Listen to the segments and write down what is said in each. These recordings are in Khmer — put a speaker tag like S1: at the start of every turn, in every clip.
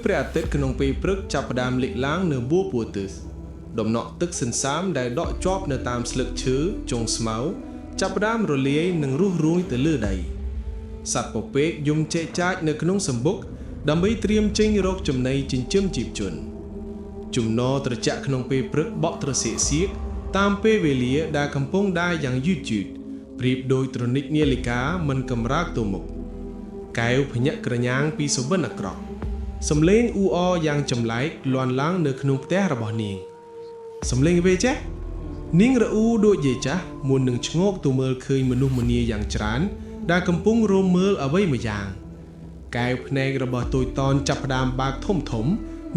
S1: ព្រះអាទិត្យក្នុងពេលព្រឹកចាប់ផ្ដើមលេចឡើងនៅបួពួទិសដំណក់ទឹកសន្សើមដែលដក់ជាប់នៅតាមស្លឹកឈើចុងស្មៅចាប់ផ្ដើមរលាយនិងរុះរួយទៅលើដីសត្វពពែកយំចែកចាចនៅក្នុងសម្បុកដើម្បីត្រៀមចេញរកចំណីចិញ្ចឹមជីពជន ជំនរត្រជាក់ក្នុងពេលព្រឹកបក់ត្រសៀកសៀកតាមពេលវេលាដែលកំពុងដើរយ៉ាងយឺតយឺតប្រៀបដូចត្រនិចនាឡិកាមិនកម្រើកទៅមុខកែវភ្ញាក់ក្រញាងពីសុបិនអាក្រក់សំឡេងអ៊ូអរយ៉ាងចម្លែកលាន់ឡើងនៅក្នុងផ្ទះរបស់នាងសំឡេងអ្វីចេះនាងរអ៊ូដូចយាយចាស់មុននឹងឈ្ងោកទៅមើលឃើញមនុស្សម្នាយ៉ាងច្រើនដែលកំពុងរមមើលអ្វីមួយយ៉ាង កែវភ្នែករបស់តូចតនចាប់ផ្ដើមបើកធំធំ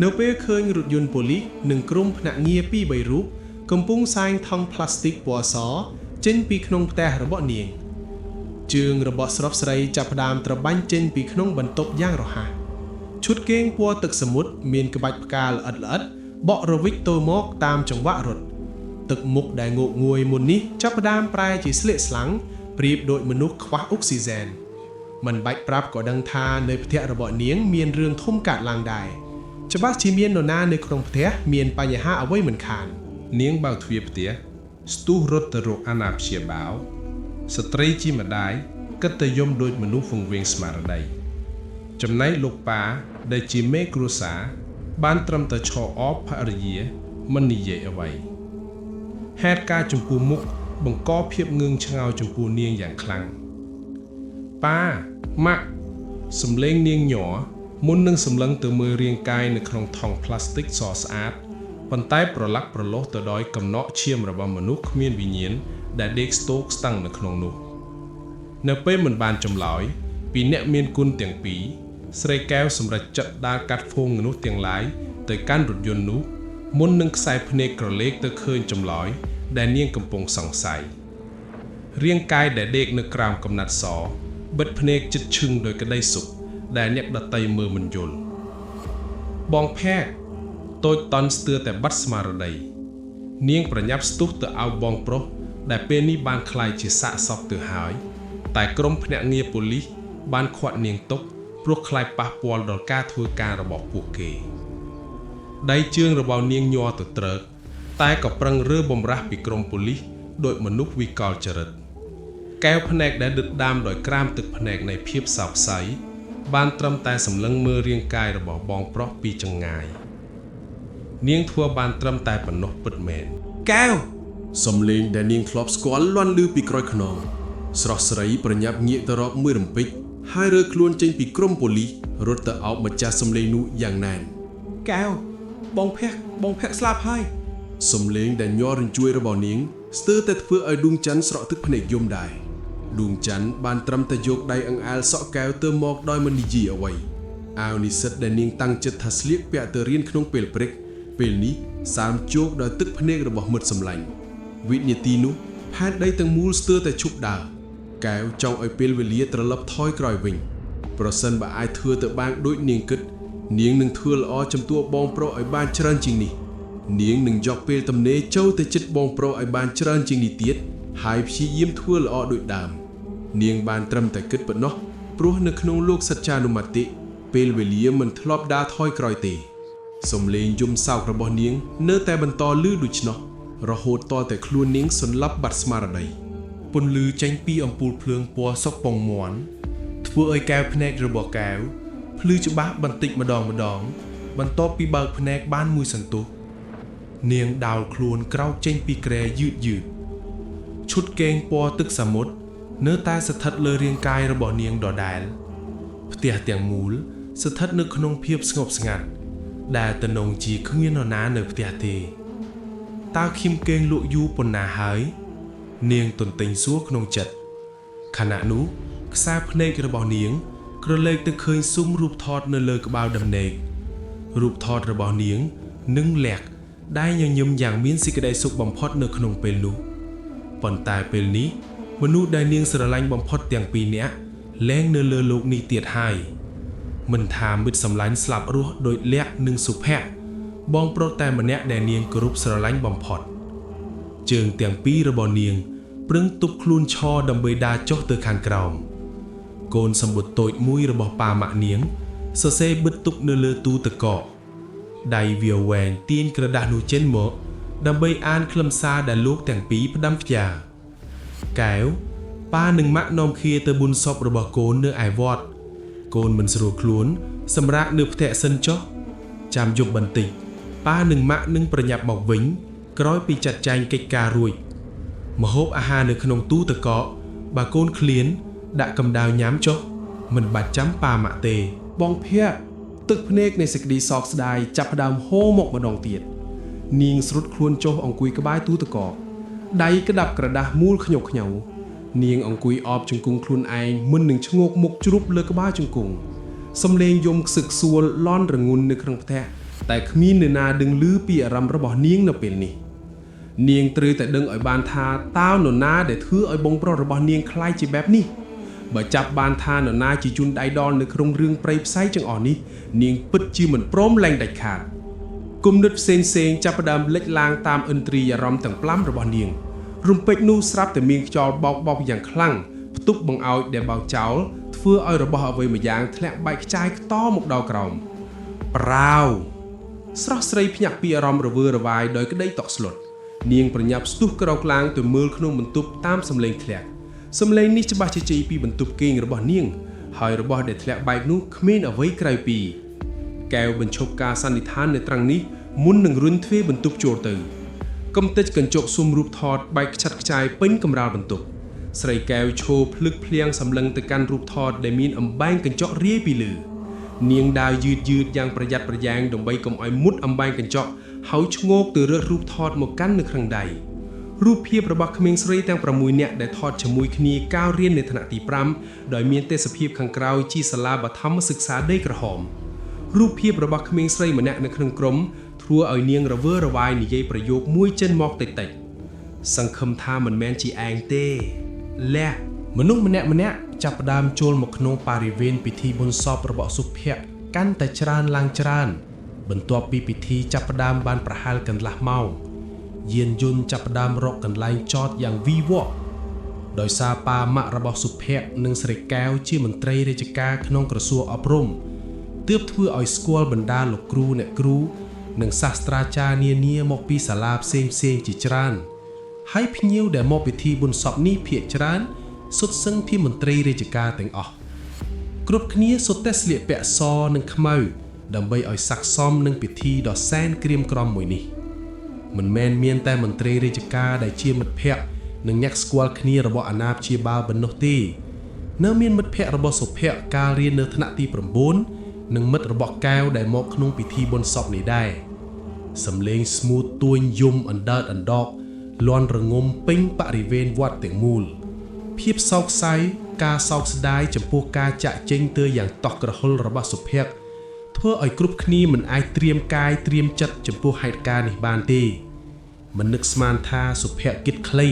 S1: នៅពេលឃើញរថយន្តប៉ូលីសនិងក្រុមភ្នាក់ងារពីរបីរូបកំពុងសែងថង់ប្លាស្ទិកពណ៌សចេញពីក្នុងផ្ទះរបស់នាង ជើងរបស់ស្របស្រីចាប់ផ្ដើមត្របាញ់ចេញពីក្នុងបន្ទប់យ៉ាងរហ័សឈុតគេងពណ៌ទឹកសមុទ្រមានក្បាច់ផ្កាល្អិតល្អិតបក់រវិចទៅមកតាមចង្វាក់រត់ទឹកមុខដែលងោកងួយមុននេះចាប់ផ្ដើមប្រែជាស្លៀកស្លាំងប្រៀបដូចមនុស្សខ្វះអុកស៊ីហ្សែន មិនបាច់ប្រាប់ក៏ដឹងថានៅផ្ទះរបស់នាងមានរឿងធំកើតឡើងដែរច្បាស់ជាមាននរណានៅក្នុងផ្ទះមានបញ្ហាអ្វីមិនខាន
S2: នាងបើកទ្វារផ្ទះស្ទុះរត់ទៅរកអាណាព្យាបាលស្ត្រីជាម្ដាយគិតតែយំដូចមនុស្សវង្វេងស្មារតីចំណែកលោកប៉ាដែលជាមេគ្រួសារបានត្រឹមតែឈរអបភរិយាមិននិយាយអ្វីហេតុការណ៍ចំពោះមុខបង្កភាពងឿងឆ្ងល់ចំពោះនាងយ៉ាងខ្លាំងប៉ាម៉ាក់សំលេងនាងញ័រមុននឹងសម្លឹងទៅមើលរាងកាយនៅក្នុងថង់ប្លាស្ទិកសស្អាត ប៉ុន្តែប្រឡាក់ប្រឡោះទៅដោយកំណកឈាមរបស់មនុស្សគ្មានវិញ្ញាណដែលដេកស្ទោកស្តឹងនៅក្នុងនោះនៅពេលមិនបានចម្លើយពីអ្នកមានគុណទាំងពីរស្រីកែវសម្រេចចិត្តដើរកាត់ហ្វូងមនុស្សទាំងឡាយទៅកាន់រថយន្តនោះមុននឹងខ្សែភ្នែកក្រឡេកទៅឃើញចម្លើយដែលនាងកំពុងសង្ស័យរាងកាយដែលដេកនៅក្រោមកំណាត់សបិទភ្នែកចិត្តឈឹងដោយក្តីសុខដែលអ្នកដតីមើលមិនយល់បងភែក តូចតន់ស្ទើរតែបាត់ស្មារតីនាងប្រញាប់ស្ទុះទៅឲ្យបងប្រុសដែលពេលនេះបានក្លាយជាសាកសពទៅហើយ តែក្រុមភ្នាក់ងារប៉ូលីសបានឃាត់នាងទុកព្រោះខ្លាចប៉ះពាល់ដល់ការធ្វើការរបស់ពួកគេដៃជើងរបស់នាងញ័រទៅត្រើកតែក៏ប្រឹងរើបំរាស់ពីក្រុមប៉ូលីសដោយមនុស្សវិកលចរិតកែវភ្នែកដែលដិតដាមដោយក្រាមទឹកភ្នែកនៃភាពសោកសៅបានត្រឹមតែសម្លឹងមើលរាងកាយរបស់បងប្រុសពីចម្ងាយ នាងធ្វើបានត្រឹមតែប៉ុណ្ណោះពិតមែន
S1: កែវសំលេងដែលនាងធ្លាប់ស្គាល់លាន់ឮពីក្រោយខ្នងស្រស់ស្រីប្រញាប់ងាកទៅរកមួយរំពេចហើយរើខ្លួនចេញពីក្រុមប៉ូលីសរត់ទៅអោបម្ចាស់សំលេងនោះយ៉ាងណែនក
S3: ែវបងភ័ក្របងភ័ក្រស្លាប់ហើយ
S1: សំលេងដែលញ័ររញ្ជួយរបស់នាងស្ទើរតែធ្វើឲ្យដួងច័ន្ទស្រក់ទឹកភ្នែកយំដែរដួងច័ន្ទបានត្រឹមតែយកដៃអង្អែលសក់កែវទៅមកដោយមិននិយាយអ្វីអាវនិស្សិតដែលនាងតាំងចិត្តថាស្លៀកពាក់ទៅរៀនក្នុងពេលព្រឹកពេលនេះសើមជោគដោយទឹកភ្នែករបស់មិត្តសម្លាញ់វិនាទីនោះផែនដីទាំងមូលស្ទើរតែឈប់ដើរកែវចង់ឲ្យពេលវេលាត្រឡប់ថយក្រោយវិញ ប្រសិនបើអាចធ្វើទៅបានដូចនាងគិត នាងនឹងធ្វើល្អចំនួនបងប្រុសឲ្យបានច្រើនជាងនេះ នាងនឹងយកពេលទំនេរចូលទៅចិត្តបងប្រុសឲ្យបានច្រើនជាងនេះទៀតហើយព្យាយាមធ្វើល្អដូចដើម នាងបានត្រឹមតែគិតប៉ុណ្ណោះព្រោះនៅក្នុងលោកសច្ចានុមតិពេលវេលាមិនធ្លាប់ដើរថយក្រោយទេសំលេងយំសោករបស់នាង នៅតែបន្តឮដូច្នោះរហូតតតែខ្លួននាងសន្លប់បាត់ស្មារតី
S3: ពន្លឺចេញពីអំពូលភ្លើងពណ៌សុកពងមាន់ធ្វើឲ្យកែវភ្នែករបស់កែវភ្លឺច្បាស់បន្តិចម្ដងម្ដង បន្ទាប់ពីបើកភ្នែកបានមួយសន្ទុះនាងដោលខ្លួនក្រោកចេញពីគ្រែយឺតយឺតឈុតគេងពណ៌ទឹកសមុទ្រនៅតែស្ថិតលើរាងកាយរបស់នាងដដែលផ្ទះទាំងមូលស្ថិតនៅក្នុងភាពស្ងប់ស្ងាត់ដែលទំនងជាគ្មាននរណានៅផ្ទះទេតើឃីមគេងលក់យូរប៉ុណ្ណាហើយ នាងទន្ទិញសួរក្នុងចិត្តខណៈនោះខ្សែភ្នែករបស់នាង ក្រឡេកទៅឃើញស៊ុមរូបថតនៅលើក្បាលដំណេករូបថតរបស់នាងនិងលក្ខដែលញញឹមយ៉ាងមានសេចក្តីសុខបំផុតនៅក្នុងពេលនោះប៉ុន្តែពេលនេះមនុស្សដែលនាងស្រឡាញ់បំផុតទាំងពីរនាក់លែងនៅលើលោកនេះទៀតហើយមិនថាមិត្តសម្លាញ់ស្លាប់រស់ដោយលក្ខនិងសុភ័ក្របងប្រុសតែម្នាក់ដែលនាងគោរពស្រឡាញ់បំផុត ជើងទាំងពីររបស់នាងប្រឹងទប់ខ្លួនឈរដើម្បីដើរចុះទៅខាងក្រោម កូនសម្បុតតូចមួយរបស់ប៉ាម៉ាក់នាង សរសេរបិទទុកនៅលើទូទឹកកកដៃវាវែងទាញក្រដាសនោះចេញមកដើម្បីអានខ្លឹមសារដែលលោកទាំងពីរផ្ដាំផ្ញើកែវប៉ានិងម៉ាក់នាំគ្នាទៅបុណ្យសពរបស់កូននៅឯវត្តកូនមិនស្រួលខ្លួន សម្រាកនៅផ្ទះសិនចុះចាំយប់បន្តិចប៉ានិងម៉ាក់នឹងប្រញាប់មកវិញ ក្រោយពីចាត់ចែងកិច្ចការរួចម្ហូបអាហារនៅក្នុងទូទឹកកកបើកូនឃ្លាន ដាក់កម្ដៅញ៉ាំចុះមិនបាច់ចាំប៉ាម៉ាក់ទេ
S1: បងភ័ក្រទឹកភ្នែកនៃសេចក្តីសោកស្ដាយចាប់ផ្ដើមហូរមកម្ដងទៀតនាងស្រុតខ្លួនចុះអង្គុយក្បែរទូទឹកកកដៃក្តាប់ក្រដាស់មូលខ្ញុកខ្ញៅនាងអង្គុយអបជង្គង់ខ្លួនឯងមុននឹងឈ្ងោកមុខជ្រុបលើក្បាលជង្គង់សំឡេងយំខ្សឹកខ្សួលលន់រងុននៅក្នុងផ្ទះតែគ្មាននរណាដឹងឮពីអារម្មណ៍របស់នាងនៅពេលនេះ នាងត្រូវតែដឹងឲ្យបានថាតើនរណាដែលធ្វើឲ្យបងប្រុសរបស់នាងក្លាយជាបែបនេះបើចាប់បានថានរណាជាជនដៃដល់នៅក្នុងរឿងព្រៃផ្សៃទាំងអស់នេះនាងពិតជាមិនព្រមលែងដាច់ខាតគំនិតផ្សេងៗចាប់ផ្ដើមលេចឡើងតាមឥន្ទ្រីយអារម្មណ៍ទាំង5របស់នាងរំពេចនោះស្រាប់តែមានខ្យល់បោកបោកយ៉ាងខ្លាំងផ្ទុះបង្អោចដែលបោកចោលធ្វើឲ្យរបស់អ្វីមួយយ៉ាងធ្លាក់បែកខ្ចាយខ្តមកដល់ក្រោមប្រាវ ស្រស់ស្រីភ្ញាក់ពីអារម្មណ៍រវើរវាយដោយក្តីតក់ស្លុតនាងប្រញាប់ស្ទុះក្រោកឡើងទៅមើលក្នុងបន្ទប់តាមសំឡេងធ្លាក់សំឡេងនេះច្បាស់ជាជ័យពីបន្ទប់គេងរបស់នាងហើយរបស់ដែលធ្លាក់បែកនោះគ្មានអ្វីក្រៅពីកែវបញ្ឈប់ការសន្និដ្ឋាននៅត្រង់នេះមុននឹងរុញទ្វារបន្ទប់ចូលទៅកំទេចកញ្ចក់ស៊ុមរូបថតបែកខ្ចាត់ខ្ចាយពេញកម្រាលបន្ទប់ស្រីកែវឈរភ្លឹកភ្លៀងសម្លឹងទៅកាន់រូបថតដែលមានអំបែងកញ្ចក់រាយពីលើ នាងដើរយឺតយឺតយ៉ាងប្រយ័ត្នប្រយែងដើម្បីកុំឲ្យមុតអំបែងកញ្ចក់ហើយឈ្ងោកទៅរើសរូបថតមកកាន់នៅក្នុងដៃរូបភាពរបស់ក្មេងស្រីទាំង6នាក់ដែលថតជាមួយគ្នាកាលរៀននៅថ្នាក់ទី5ដោយមានទេសភាពខាងក្រោយជាសាលាបឋមសិក្សាដីក្រហមរូបភាពរបស់ក្មេងស្រីម្នាក់នៅក្នុងក្រុមធ្វើឲ្យនាងរវើរវាយនិយាយប្រយោគមួយចិនមកតិចតិចៗសង្ឃឹមថាមិនមែនជាឯងទេលះ
S3: មនុស្សម្នាក់ម្នាក់ចាប់ផ្ដើមចូលមកក្នុងបរិវេណពិធីបុណ្យសពរបស់សុភ័ក្រកាន់តែច្រើនឡើងច្រើន បន្ទាប់ពីពិធីចាប់ផ្ដើមបានប្រហែលកន្លះម៉ោងយានយន្តចាប់ផ្ដើមរកកន្លែងចតយ៉ាងវីវក់ដោយសារប៉ាម៉ាក់របស់សុភ័ក្រនិងស្រីកែវជាមន្ត្រីរាជការក្នុងក្រសួងអប់រំទើបធ្វើឲ្យស្គាល់បណ្ដាលោកគ្រូអ្នកគ្រូនិងសាស្ត្រាចារ្យនានាមកពីសាលាផ្សេងៗជាច្រើន ហើយភ្ញៀវដែលមកពិធីបុណ្យសពនេះភាគច្រើនសុទ្ធសឹងជាមន្ត្រីរាជការទាំងអស់គ្រប់គ្នាសុទ្ធតែស្លៀកពាក់សនិងខ្មៅដើម្បីឲ្យស័ក្តិសមនឹងពិធីដ៏សែនក្រៀមក្រំមួយនេះមិនមែនមានតែមន្ត្រីរាជការដែលជាមិត្តភ័ក្តិនិងអ្នកស្គាល់គ្នារបស់អាណាព្យាបាលប៉ុណ្ណោះទេនៅមានមិត្តភ័ក្តិរបស់សុភ័ក្រកាលរៀននៅថ្នាក់ទី9និងមិត្តរបស់កែវដែលមកក្នុងពិធីបុណ្យសពនេះដែរ សំឡេងស្មូតទួញយំអណ្ដើតអណ្ដកលាន់រងំពេញបរិវេណវត្តទាំងមូល ភាពសោកសៅការសោកស្ដាយចំពោះការចាក់ចេញទៅយ៉ាងតក់ក្រហល់របស់សុភ័ក្រធ្វើឲ្យគ្រប់គ្នាមិនអាចត្រៀមកាយត្រៀមចិត្តចំពោះហេតុការណ៍នេះបានទេមិននឹកស្មានថាសុភ័ក្រគិតខ្លី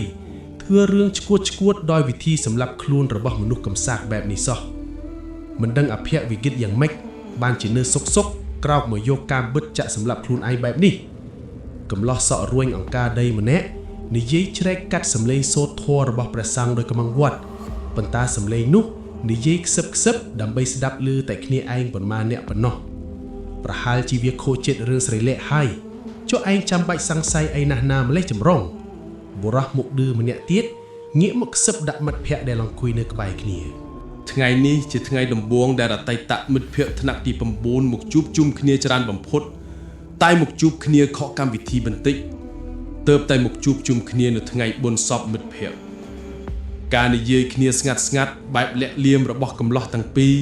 S3: ធ្វើរឿងឈួតឈួតដោយវិធីសម្លាប់ខ្លួនរបស់មនុស្សកំសាកបែបនេះសោះ មិនដឹងអភ័ក្រវិគិតយ៉ាងម៉េចបានជានៅសុកសុកក្រោកមកយកកាមបិទចាក់សម្លាប់ខ្លួនឯងបែបនេះកំឡោះសក់រួញអង្ការដីម្នាក់និយាយជ្រែកកាត់សំឡេងសូត្រធម៌របស់ព្រះសង្ឃដោយកំងវត្តប៉ុន្តែសំឡេងនោះនិយាយខ្សឹបខ្សឹបដើម្បីស្ដាប់ឮតែគ្នាឯងប៉ុន្មានអ្នកប៉ុណ្ណោះប្រហែលជាវាខូចចិត្តរឿងស្រីលាក់ហើយចុះឯងចាំបាច់សង្ស័យអីណាស់ណាម្លេះចម្រុងបុរសមុខឌឺម្នាក់ទៀតងាកមកខ្សឹបដាក់មិត្តភ័ក្តិដែលអង្គុយនៅក្បែរគ្នា
S2: ថ្ងៃនេះជាថ្ងៃដំបូងដែលអតីតមិត្តភ័ក្តិថ្នាក់ទី9មកជួបជុំគ្នាច្រើនបំផុតតែមកជួបគ្នាខកកម្មវិធីបន្តិចទើបតែមកជួបជុំគ្នានៅថ្ងៃបុណ្យសពមិត្តភ័ក្តិការនិយាយគ្នាស្ងាត់ស្ងាត់បែបលាក់លៀមរបស់កំឡោះទាំងពីរ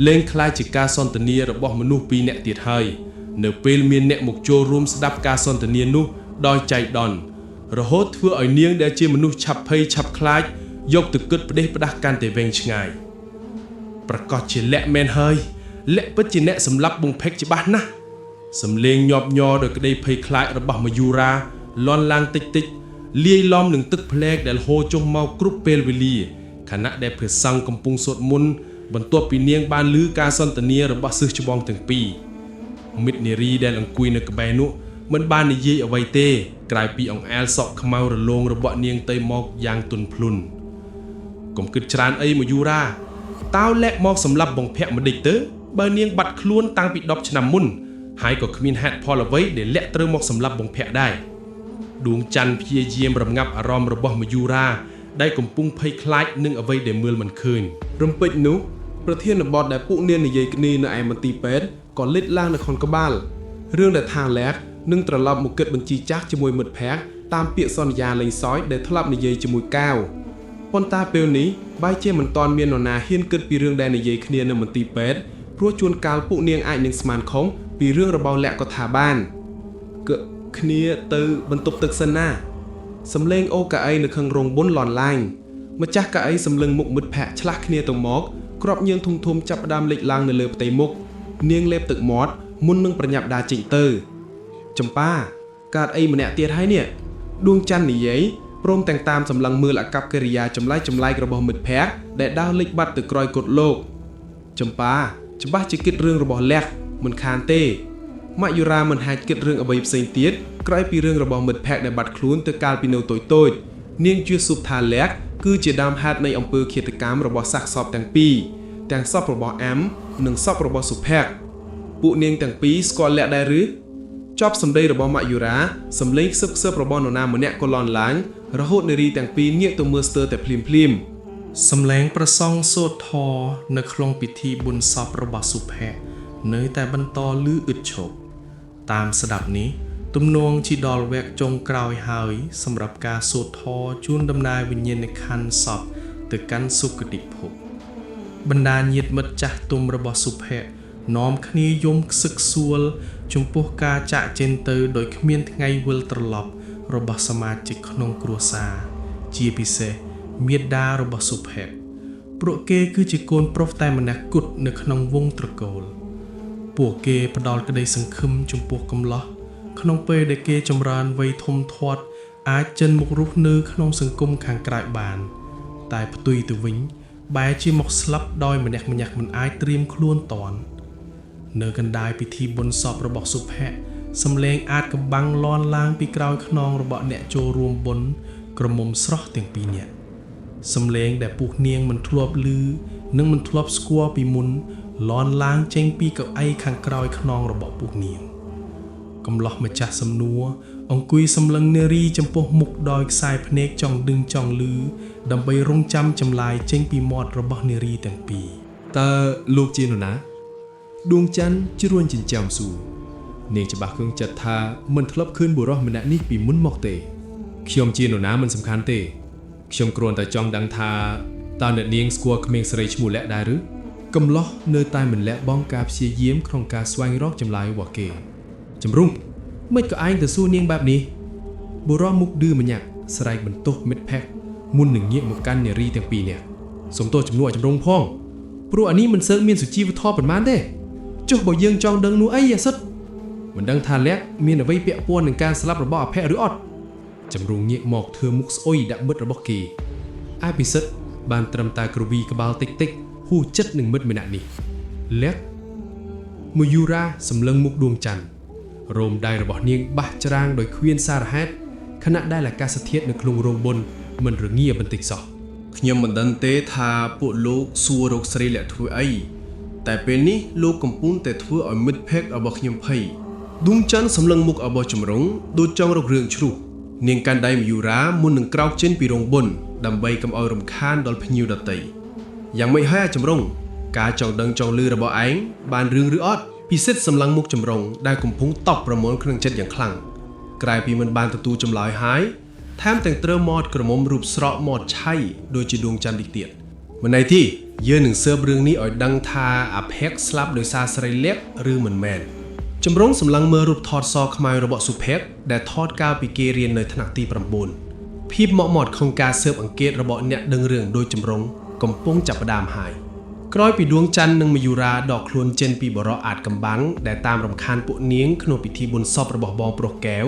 S2: លែងក្លាយជាការសន្ទនារបស់មនុស្សពីរនាក់ទៀតហើយនៅពេលមានអ្នកមកចូលរួមស្ដាប់ការសន្ទនានោះដោយចៃដន្យរហូតធ្វើឲ្យនាងដែលជាមនុស្សឆាប់ភ័យឆាប់ខ្លាចយកទៅគិតផ្ដេសផ្ដាស់កាន់តែវែងឆ្ងាយ ប្រកាសជាលាក់មែនហើយលាក់ពិតជាអ្នកសម្លាប់បងផេកច្បាស់ណាស់សំលេងញាប់ញ័រដោយក្តីភ័យខ្លាចរបស់មយូរ៉ាលន់ឡើងតិចតិចលាយឡំនឹងទឹកភ្លែកដែលហូរចុះមកគ្រប់ពេលវេលាខណៈដែលព្រះសង្ឃកំពុងសូត្រមន្តបន្ទាប់ពីនាងបានឮការសន្ទនារបស់សិស្សច្បងទាំងពីរមិត្តនារីដែលអង្គុយនៅក្បែរនោះមិនបាននិយាយអ្វីទេក្រៅពីអង្អែលសក់ខ្មៅរលោងរបស់នាងទៅមកយ៉ាងទន់ភ្លន់ កុំគិតច្រើនអីមកយូរ៉ាតើលាក់មកសម្លាប់បងភ័ក្រមិនដេចទៅ បើនាងបាត់ខ្លួនតាំងពី10ឆ្នាំមុនហើយក៏គ្មានហេតុផលអ្វីដែលលាក់ត្រូវមកសម្លាប់បងភ័ក្រដែរដួងច័ន្ទព្យាយាមរងាប់អារម្មណ៍របស់មយូរ៉ាដែលកំពុងភ័យខ្លាចនឹងអ្វីដែលមើលមិនឃើញ
S1: រំពេចនោះប្រធានបទដែលពួកនាងនិយាយគ្នានៅឯមន្ទីរពេទ្យក៏លេចឡើងនៅក្នុងក្បាលរឿងដែលថាលែកនឹងត្រឡប់មកគិតបញ្ជីចាស់ជាមួយមិត្តភ័ក្តិតាមពាក្យសន្យាលេងសើចដែលធ្លាប់និយាយជាមួយកៅប៉ុន្តែពេលនេះបែរជាមិនទាន់មាននរណាហ៊ានគិតពីរឿងដែលនិយាយគ្នានៅមន្ទីរពេទ្យព្រោះជួនកាលពួកនាងអាចនឹងស្មានខុសពីរឿងរបស់លាក់ក៏ថាបាន កគ្នាទៅបន្ទប់ទឹកសិនណាសំលេងអូកៅអីនៅខាងរោងបុនលន់ឡាញម្ចាស់កៅអីសម្លឹងមុខមិត្តភ័ក្តិឆ្លាស់គ្នាទៅមកក្របញើងធំធំចាប់ផ្ដើមលេចឡើងនៅលើផ្ទៃមុខនាងលេបទឹកមាត់មុននឹងប្រញាប់ដើរចេញទៅ ចម្ប៉ាកើតអីម្នាក់ទៀតហើយនេះដួងច័ន្ទនិយាយព្រមទាំងតាមសម្លឹងមើលអាកប្បកិរិយាចម្លែកចម្លែករបស់មិត្តភ័ក្តិដែលដើរលេចបាត់ទៅក្រោយគត់លោក ចម្ប៉ាច្បាស់ជាគិតរឿងរបស់លះមិនខានទេម៉ាក់យូរ៉ាមិនអាចគិតរឿងអ្វីផ្សេងទៀតក្រៅពីរឿងរបស់មិត្តភ័ក្តិដែលបាត់ខ្លួនទៅកាលពីនៅតូចតូចៗនាងជឿស៊ូបថាលះគឺជាដើមហេតុនៃអំពើឃាតកម្មរបស់សាកសពទាំងពីរទាំងសពរបស់អាំនិងសពរបស់សុភ័ក្រពួកនាងទាំងពីរស្គាល់លះដែរឬចប់សម្ដីរបស់ម៉ាក់យូរ៉ាសំឡេងខ្សឹបខ្សឹបរបស់នរណាម្នាក់ក៏លន់ឡើងរហូតនារីទាំងពីរងាកទៅមើលស្ទើរតែភ្លាមភ្លាមៗ
S4: សំឡេងប្រសង់សូត្រធម៌នៅក្នុងពិធីបុណ្យសពរបស់សុភ័ក្រនៅតែបន្តឮឥតឈប់តាមស្ដាប់នេះ ទំនងជាដល់វគ្គចុងក្រោយហើយសម្រាប់ការសូត្រធម៌ជូនដំណើរវិញ្ញាណក្ខន្ធសពទៅកាន់សុគតិភព បណ្ដាញាតិមិត្តចាស់ទុំរបស់សុភ័ក្រនាំគ្នាយំខ្សឹកខ្សួល ចំពោះការចាកចេញទៅដោយគ្មានថ្ងៃវិលត្រឡប់របស់សមាជិកក្នុងគ្រួសារជាពិសេសមាតារបស់សុភ័ក្រព្រោះគេគឺជាកូនប្រុសតែម្នាក់គត់នៅក្នុងវងត្រកូល ពួកគេផ្ដល់ក្តីសង្ឃឹមចំពោះកំឡោះក្នុងពេលដែលគេចម្រើនវ័យធំធាត់អាចចិនមករស់នៅក្នុងសង្គមខាងក្រៅបាន តែផ្ទុយទៅវិញ បែរជាមកស្លាប់ដោយម្នាក់ម្នាក់មិនអាចត្រៀមខ្លួនតាន់នៅកណ្ដាលពិធីបុណ្យសពរបស់សុភ័ក្រសំឡេងអាចកំបាំងលាន់ឡើងពីក្រោយខ្នងរបស់អ្នកចូលរួមបុណ្យក្រមុំស្រស់ទាំងពីរនាក់សំឡេងដែលពុះនាងមិនធ្លាប់ឮនិងមិនធ្លាប់ស្គាល់ពីមុនលាន់ឡើងចេញពីកៅអីខាងក្រោយខ្នងរបស់ពុះនាង កំឡោះម្ចាស់សំណួរអង្គុយសម្លឹងនារីចំពោះមុខដោយខ្សែភ្នែកចង់ដឹងចង់ឮដើម្បីរងចាំចម្លើយចេញពីមាត់របស់នារីទាំងពីរ
S3: តើលោកជានរណាដួងច័ន្ទជ្រួញចិញ្ចើមសួរនាងច្បាស់គឹងចិត្តថាមិនធ្លាប់ឃើញបុរសម្នាក់នេះពីមុនមកទេខ្ញុំជានរណាមិនសំខាន់ទេខ្ញុំគ្រាន់តែចង់ដឹងថាតើអ្នកនាងស្គាល់ក្មេងស្រីឈ្មោះលក្ខដែរឬកំឡោះនៅតែមិនលះបង់ការព្យាយាមក្នុងការស្វែងរកចម្លើយរបស់គេជំរុំមិនក៏ឯងទៅសួរនាងបែបនេះបុរសមុខឌឺម្នាក់ស្រែកបន្ទោសមិត្តភក្តិមុននឹងងាកមកកាន់នារីទាំងពីរនាក់សូមទោសជំនួសឲ្យជំរុំផង ព្រោះអានេះមិនសូវមានសុជីវធម៌ប៉ុន្មានទេចុះបើយើងចង់ដឹងនោះអីអាសិតមិនដឹងថាលក្ខមានអ្វីពាក់ព័ន្ធនឹងការស្លាប់របស់អភ័ក្រឬអត់ចម្រុងងាកមកធ្វើមុខស្អុយដាក់មិត្តរបស់គេអភិសិទ្ធបានត្រឹមតែគ្រវីក្បាលតិចតិចៗហួសចិត្តនឹងមិត្តម្នាក់នេះលក្ខមយូរ៉ាសម្លឹងមុខដួងច័ន្ទរោមដៃរបស់នាងបាសច្រាងដោយគ្មានសារហេតុខណៈដែលអាកាសធាតុនៅក្នុងរោងបុណ្យមិនរងាបន្តិចសោះ
S1: ខ្ញុំមិនដឹងទេថាពួកលោកសួររកស្រីលាក់ធ្វើអីតែពេលនេះលោកកំពុងតែធ្វើឲ្យមិត្តភក្តិរបស់ខ្ញុំភ័យដួងច័ន្ទសម្លឹងមុខរបស់ចម្រុងដូចចង់រករឿងជ្រុះនាងកាន់ដៃមយូរ៉ាមុននឹងក្រោកចេញពីរោងបុណ្យដើម្បីកុំឲ្យរំខានដល់ភ្ញៀវដទៃយ៉ាងម៉េចហើយអាចម្រុងការចង់ដឹងចង់ឮរបស់ឯងបានរឿងឬអត់ពិសិដ្ឋសម្លឹងមុខចម្រុងដែលកំពុងតប់ប្រមូលក្នុងចិត្តយ៉ាងខ្លាំងក្រៅពីមិនបានទទួលចម្លើយហើយ ថែមទាំងត្រូវមាត់ក្រមុំរូបស្រកមាត់ឆៃដូចជាដួងច័ន្ទនេះទៀតម្នៃទីយើងនឹងស៊ើបរឿងនេះឲ្យដឹងថាអាភ័ក្រស្លាប់ដោយសារស្រីលាក់ឬមិនមែនចម្រុងសម្លឹងមើលរូបថតសខ្មៅរបស់សុភ័ក្រដែលថតកាលពីគេរៀននៅថ្នាក់ទី9ភាពមកមាត់ក្នុងការស៊ើបអង្កេតរបស់អ្នកដឹងរឿងដោយចម្រុងកំពុងចាប់ផ្ដើមហើយក្រោយពីដួងច័ន្ទនិងមយូរ៉ាដកខ្លួនចេញពីបរោះអាចកំបាំងដែលតាមរំខានពួកនាងក្នុងពិធីបុណ្យសពរបស់បងប្រុសកែវ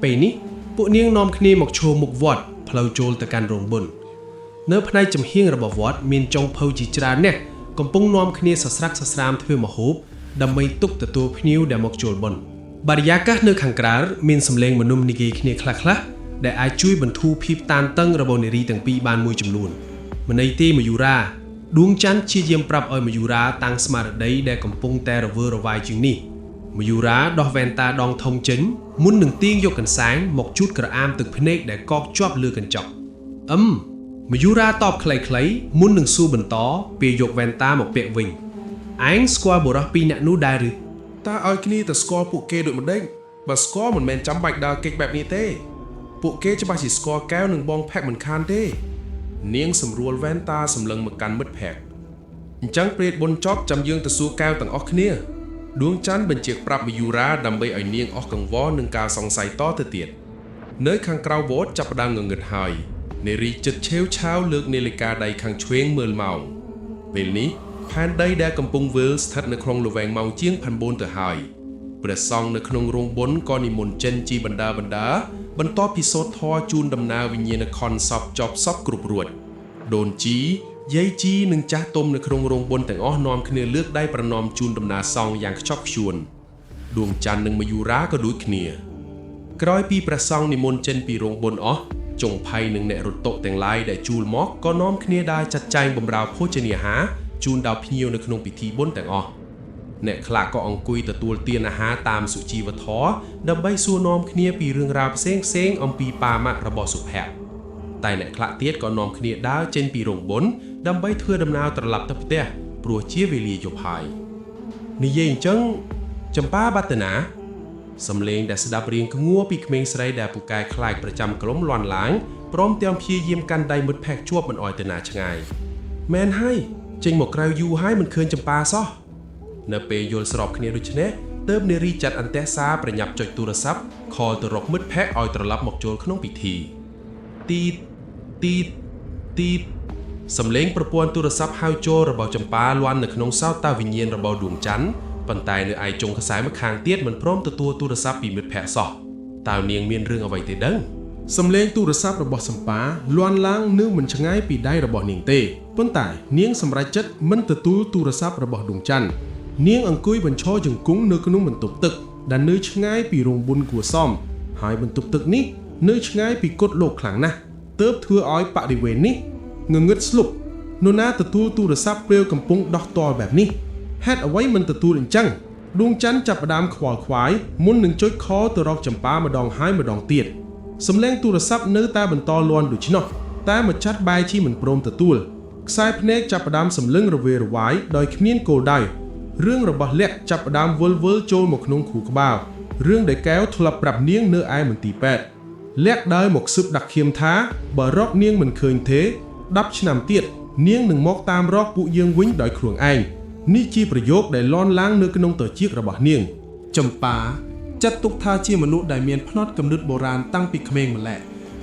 S1: ពេលនេះ ពួកនាងនាំគ្នាមកឈរមុខវត្តផ្លូវចូលទៅកាន់រោងបុណ្យនៅផ្នែកចំហៀងរបស់វត្តមានចុងភៅជាច្រើនអ្នកកំពុងនាំគ្នាសស្រាក់សស្រាមធ្វើម្ហូបដើម្បីទុកទទួលភ្ញៀវដែលមកចូលបុណ្យបរិយាកាសនៅខាងក្រៅមានសម្លេងមនុស្សនិយាយគ្នាខ្លះៗដែលអាចជួយបន្ធូរភាពតានតឹងរបស់នារីទាំងពីរបានមួយចំនួនម្នៃទេមយូរ៉ា
S4: ដួងច័ន្ទព្យាយាមប្រាប់ឲ្យមយូរ៉ាតាំងស្មារតីដែលកំពុងតែរវើរវាយជាងនេះមយូរ៉ាដោះវ៉ែនតាដងធំចេញមុននឹងទាញយកកន្សែងមកជូតក្រអាមទឹកភ្នែកដែលកកជាប់លើកញ្ចក់អឹមមយូរ៉ាតបខ្លីៗមុននឹងសួរបន្តពេលយកវ៉ែនតាមកពាក់វិញឯងស្គាល់បុរសពីរនាក់នោះដែរឬ
S2: តើឲ្យគ្នាទៅស្គាល់ពួកគេដូចម្ដេចបើស្គាល់មិនមែនចាំបាច់ដើរគេចបែបនេះទេ ពួកគេច្បាស់ជាស្គាល់កែវនិងបងផេកមិនខានទេ នាងសម្រួលវ៉ែនតាសម្លឹងមកកាន់មិត្តភក្តិអញ្ចឹងព្រាតបុនចប់ចាំយើងទៅសួរកែវទាំងអស់គ្នាដួងច័ន្ទបញ្ជាក់ប្រាប់មយូរ៉ាដើម្បីឲ្យនាងអស់កង្វល់នឹងការសង្ស័យតទៅទៀតនៅខាងក្រៅវត្តចាប់ផ្ដើមងងឹតហើយនារីចិត្តឆេវឆាវលើកនាឡិកាដៃខាងឆ្វេងមើលម៉ោងពេលនេះផែនដីដែលកំពុងវិលស្ថិតនៅក្នុងល្វែងម៉ោងជាង9ទៅហើយព្រះសង្ឃនៅក្នុងរោងបុណ្យក៏និមន្តចិនជាបណ្ដាបណ្ដាបន្ទាប់ពីសូត្រធម៌ជូនដំណើរវិញ្ញាណក្ខន្ធសពចប់សពគ្រប់រួចដូនជីយាយជីនិងចាស់ទុំនៅក្នុងរោងបុណ្យទាំងអស់នាំគ្នាលើកដៃប្រណម្យជូនដំណើរសង្ឃយ៉ាងខ្ជាប់ខ្ជួនដួងច័ន្ទនិងមយូរាក៏ដូចគ្នា ក្រោយពីព្រះសង្ឃនិមន្តចេញពីរោងបុណ្យអស់ចុងភៃនិងអ្នករត់តុទាំងឡាយដែលជួលមកក៏នាំគ្នាដើរចាត់ចែងបម្រើភោជនាហារជូនដល់ភ្ញៀវនៅក្នុងពិធីបុណ្យទាំងអស់អ្នកខ្លះក៏អង្គុយទទួលទានអាហារតាមសុជីវធម៌ដើម្បីសួរនាំគ្នាពីរឿងរ៉ាវផ្សេងៗអំពីប៉ាម៉ាក់របស់សុភ័ក្រតែអ្នកខ្លះទៀតក៏នាំគ្នាដើរចេញពីរោងបុណ្យដើម្បីធ្វើដំណើរត្រឡប់ទៅផ្ទះព្រោះជាវេលាយប់ហើយនិយាយអញ្ចឹងចម្ប៉ាបាត់ទៅណា សំឡេងដែលស្ដាប់រៀងក្ងួរពីក្មេងស្រីដែលពូកែខ្លាចប្រចាំក្រុមលាន់ឡើងព្រមទាំងព្យាយាមកាន់ដៃមិត្តភក្តិជាប់មិនអោយទៅណាឆ្ងាយមែនហើយចេញមកក្រៅយូរហើយមិនឃើញចម្ប៉ាសោះនៅពេលយល់ស្របគ្នាដូចនេះទើបនារីចាត់អន្តេសារប្រញាប់ចុចទូរស័ព្ទខលទៅរកមិត្តភក្តិឲ្យត្រឡប់មកចូលក្នុងពិធីទីតទីតទីតសំឡេងប្រព័ន្ធទូរស័ព្ទហៅចូលរបស់ចម្ប៉ាលាន់នៅក្នុងសោតាវិញ្ញាណរបស់ដួងច័ន្ទប៉ុន្តែនៅឯចុងខ្សែម្ខាងទៀតមិនព្រមទទួលទូរស័ព្ទពីមិត្តភក្តិសោះតើនាងមានរឿងអ្វីទេដឹង
S1: សំឡេងទូរស័ព្ទរបស់សំប៉ាលាន់ឡើងនៅមិនឆ្ងាយពីដៃរបស់នាងទេប៉ុន្តែនាងសម្រេចចិត្តមិនទទួលទូរស័ព្ទរបស់ដួងច័ន្ទនាងអង្គុយបញ្ឈរជង្គង់នៅក្នុងបន្ទប់ទឹកដែលនៅឆ្ងាយពីរោងបុណ្យគួរសមហើយបន្ទប់ទឹកនេះនៅឆ្ងាយពីកុដិលោកខ្លាំងណាស់ទើបធ្វើឲ្យបរិវេណនេះងងឹតស្លុបនរណាទទួលទូរស័ព្ទពេលកំពុងដោះតល់បែបនេះហេតុអ្វីមិនទទួលអញ្ចឹងដួងច័ន្ទចាប់ផ្ដើមខ្វល់ខ្វាយមុននឹងចុចខទៅរកចម្ប៉ាម្ដងហើយម្ដងទៀត សំឡេងទូរស័ព្ទនៅតែបន្តលាន់ដូច្នោះតែម្ចាស់បែរជាមិនព្រមទទួលខ្សែភ្នែកចាប់ផ្ដើមសម្លឹងរវេរវាយដោយគ្មានគោលដៅរឿងរបស់លក្ខចាប់ផ្ដើមវិលវិលចូលមកក្នុងខួរក្បាលរឿងដែលកែវធ្លាប់ប្រាប់នាងនៅឯមន្ទីរពេទ្យលក្ខដើរមកស៊ើបដាក់ខៀមថាបើរកនាងមិនឃើញទេ10ឆ្នាំទៀតនាងនឹងមកតាមរកពួកយើងវិញដោយខ្លួនឯងនេះជាប្រយោគដែលលន់ឡើងនៅក្នុងត្រចៀករបស់នាង
S5: ចម្ប៉ាចាត់ទុកថាជាមនុស្សដែលមានផ្នត់គំនិតបុរាណតាំងពីក្មេងម្ល៉េះ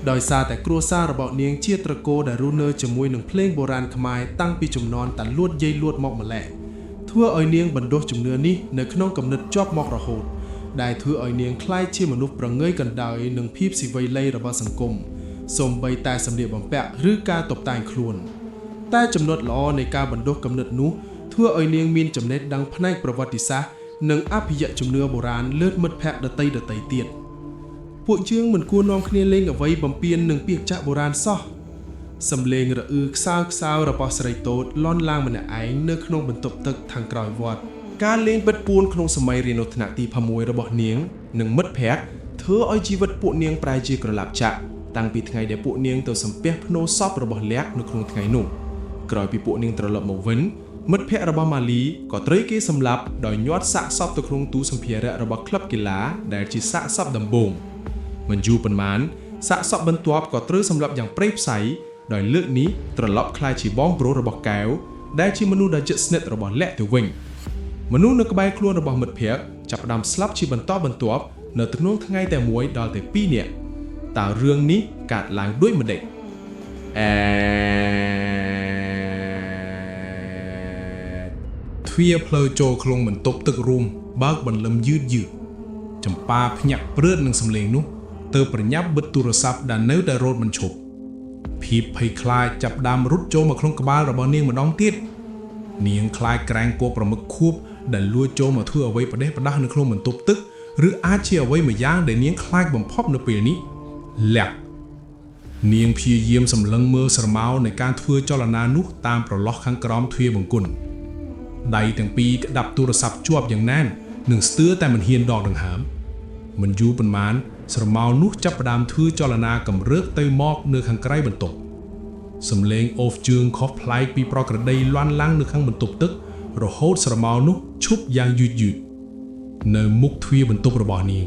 S5: ដោយសារតែគ្រួសាររបស់នាងជាត្រកូលដែលរស់នៅជាមួយនឹងភ្លេងបុរាណខ្មែរតាំងពីជំនាន់តាលួតយាយលួតមកម្ល៉េះធ្វើឲ្យនាងបណ្ដុះជំនឿនេះនៅក្នុងគំនិតជាប់មករហូតដែលធ្វើឲ្យនាងក្លាយជាមនុស្សប្រងើយកន្តើយនឹងភាពស៊ីវិល័យរបស់សង្គមសូម្បីតែសម្លៀកបំពាក់ឬការតុបតែងខ្លួន តែចំណុចល្អនៃការបណ្ដុះគំនិតនោះធ្វើឲ្យនាងមានចំណេះដឹងផ្នែកប្រវត្តិសាស្ត្រនិងអភិយៈជំនឿបុរាណលើសមិត្តភក្តិដទៃដទៃទៀតពួកយើងមិនគួរនាំគ្នាលេងអ្វីបំពេញនឹងពាក្យចាក់បុរាណសោះសំឡេងរអ៊ឺខ្សោយខ្សោយរបស់ស្រីតូចលន់ឡើងម្នាក់ឯងនៅក្នុងបន្ទប់ទឹកខាងក្រោយវត្ត
S3: ការលេងបិទពួនក្នុងសម័យរៀននៅថ្នាក់ទី6របស់នាងនិងមិត្តភក្តិធ្វើឲ្យជីវិតពួកនាងប្រែជាក្រឡាប់ចាក់តាំងពីថ្ងៃដែលពួកនាងទៅសំពះភ្នោសពរបស់លក្ខនៅក្នុងថ្ងៃនោះក្រោយពីពួកនាងត្រឡប់មកវិញមិត្តភក្តិរបស់ម៉ាលីក៏ត្រូវគេសម្លាប់ដោយញាត់សាកសពទៅក្នុងទូសម្ភារៈរបស់ក្លឹបកីឡាដែលជាសាកសពដំបូងមិនយូរប៉ុន្មានសាកសពបន្ទាប់ក៏ត្រូវសម្លាប់យ៉ាងព្រៃផ្សៃដោយលើកនេះត្រឡប់ក្លាយជាបងប្រុសរបស់កែវដែលជាមនុស្សដ៏ជិតស្និទ្ធរបស់លក្ខទៅវិញ មនុស្សនៅក្បែរខ្លួនរបស់មិត្តភក្តិចាប់ផ្ដើមស្លាប់ជាបន្តបន្ទាប់នៅក្នុងថ្ងៃតែមួយដល់ទៅ2នាក់តើរឿងនេះកើតឡើងដូចម្តេចអេ
S2: ទ្វារផ្លូវចូលក្នុងបន្ទប់ទឹករួមបើកបន្លឹមយឺតយឺតចម្ប៉ាភ្ញាក់ព្រឺតនឹងសំឡេងនោះទើបប្រញាប់បិទទូរស័ព្ទដែលនៅតែរត់មិនឈប់ភាពភ័យខ្លាចចាប់ផ្ដើមរត់ចូលមកក្នុងក្បាលរបស់នាងម្ដងទៀតនាងខ្លាចក្រែងពួកប្រមឹកខួបដែលលួចចូលមកធ្វើអ្វីប្រដេសប្រដាស់នៅក្នុងបន្ទប់ទឹកឬអាចជាអ្វីមួយយ៉ាងដែលនាងខ្លាចបំផុតនៅពេលនេះលាក់ នាងព្យាយាមសម្លឹងមើលស្រមោលនៃការធ្វើចលនានោះតាមប្រឡោះខាងក្រោមទ្វារបង្គន់ដៃទាំងពីរក្តាប់ទូរស័ព្ទជាប់យ៉ាងណែននិងស្ទើរតែមិនហ៊ានដកដង្ហើមមិនយូរប៉ុន្មានស្រមោលនោះចាប់ផ្ដើមធ្វើចលនាកម្រើកទៅមកនៅខាងក្រៅបន្ទប់សំឡេងអូសជើងខុសប្លែកពីប្រក្រតីលាន់ឡើងនៅខាងបន្ទប់ទឹករហូតស្រមោលនោះឈប់យ៉ាងយឺតយឺតនៅមុខទ្វារបន្ទប់របស់នាង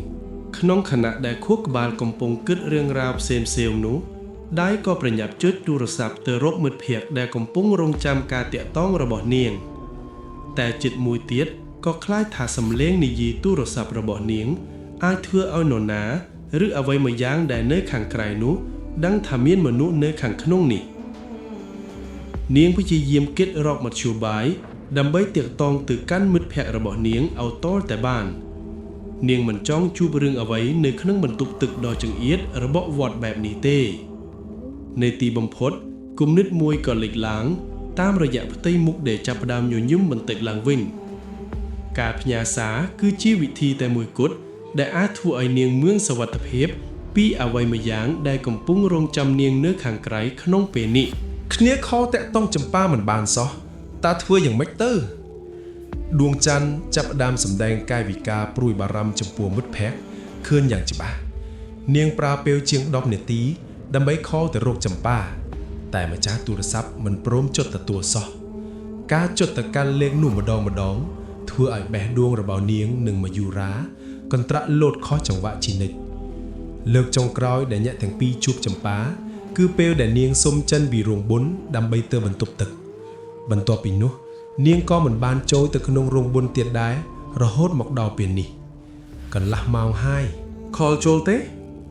S6: ក្នុងខណៈដែលខួរក្បាលកំពុងគិតរឿងរ៉ាវផ្សេងៗនោះដៃក៏ប្រញាប់ចុចទូរស័ព្ទទៅរកមិត្តភក្តិដែលកំពុងរងចាំការទាក់ទងរបស់នាង តែចិត្តមួយទៀតក៏ខ្លាចថាសំឡេងនិយាយទូរស័ព្ទរបស់នាង អាចធ្វើឲ្យនរណាឬអ្វីមួយយ៉ាងដែលនៅខាងក្រៅនោះដឹងថាមានមនុស្សនៅខាងក្នុងនេះ នាងព្យាយាមគិតរកមធ្យោបាយដើម្បីទាក់ទងទៅកាន់មិត្តភក្តិរបស់នាងឲ្យទាល់តែបាន នាងមិនចង់ជួបរឿងអ្វីនៅក្នុងបន្ទប់ទឹកដ៏ចង្អៀតរបស់វត្តបែបនេះទេ នៅទីបំផុតគំនិតមួយក៏លេចឡើង តាមរយៈផ្ទៃមុខដែលចាប់ផ្ដើមញញឹមបន្តិចឡើងវិញ ការផ្ញើសារគឺជាវិធីតែមួយគត់ដែលអាចធ្វើឲ្យនាងមានសុវត្ថិភាពពីអ្វីមួយយ៉ាងដែលកំពុងរងចាំនាងនៅខាងក្រៅក្នុងពេលនេះ
S5: គ្នាខលតាក់តងចម្ប៉ាមិនបានសោះតើធ្វើយ៉ាងម៉េចទៅដួងច័ន្ទចាប់ផ្ដើមសម្ដែងកាយវិការព្រួយបារម្ភចំពោះមិត្តភក្តិឃើញយ៉ាងច្បាស់នាងប្រើពេលជាង10នាទីដើម្បីខលទៅរកចម្ប៉ាតែម្ចាស់ទូរស័ព្ទមិនព្រមចុចទទួលសោះការចុចទៅកាន់លេខនោះម្ដងម្ដងធ្វើឲ្យបេះដូងរបស់នាងនិងមយូរ៉ាកន្ត្រាក់លោតខុសចង្វាក់ជានិច្ច លើកចុងក្រោយដែលអ្នកទាំងពីរជួបចម្ប៉ាគឺពេលដែលនាងសុំចិនពីរោងបុណ្យដើម្បីទៅបន្ទប់ទឹក បន្ទាប់ពីនោះ នាងក៏មិនបានចូលទៅក្នុងរោងបុណ្យទៀតដែររហូតមកដល់ពេលនេះកន្លះម៉ោងហើយ
S1: ខលចូលទេ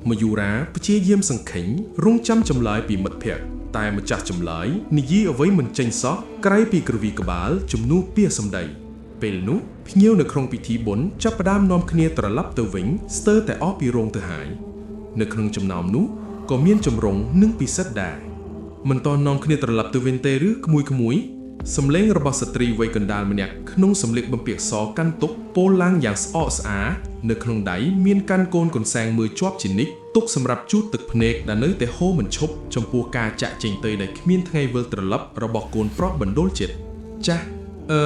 S1: មយូរ៉ាព្យាយាមសង្ខេងរងចាំចម្លើយពីមិត្តភក្តិតែម្ចាស់ចម្លើយនិយាយអ្វីមិនចេញសោះក្រៅពីក្រវីក្បាលជំនួសពាក្យសម្ដីពេលនោះភ្ញៀវនៅក្នុងពិធីបុណ្យចាប់ផ្ដើមនាំគ្នាត្រឡប់ទៅវិញស្ទើរតែអស់ពីរោងទៅហើយនៅក្នុងចំណោមនោះក៏មានចម្រុងនិងពិសិដ្ឋដែរមិនតន់នាំគ្នាត្រឡប់ទៅវិញទេឬក្មួយក្មួយៗសំឡេងរបស់ស្ត្រីវ័យកណ្ដាលម្នាក់ក្នុងសម្លៀកបំពាក់សកាន់ទុកពោលឡើងយ៉ាងស្អកស្អានៅក្នុងដៃមានកាន់កូនកន្សែងមើលជាប់ជានិច្ចទុកសម្រាប់ជូតទឹកភ្នែកដែលនៅតែហូរមិនឈប់ចំពោះការចាក់ចេញទៅដែលគ្មានថ្ងៃវិលត្រឡប់របស់កូនប្រុសបណ្ដុលចិត្តចាស់អឺ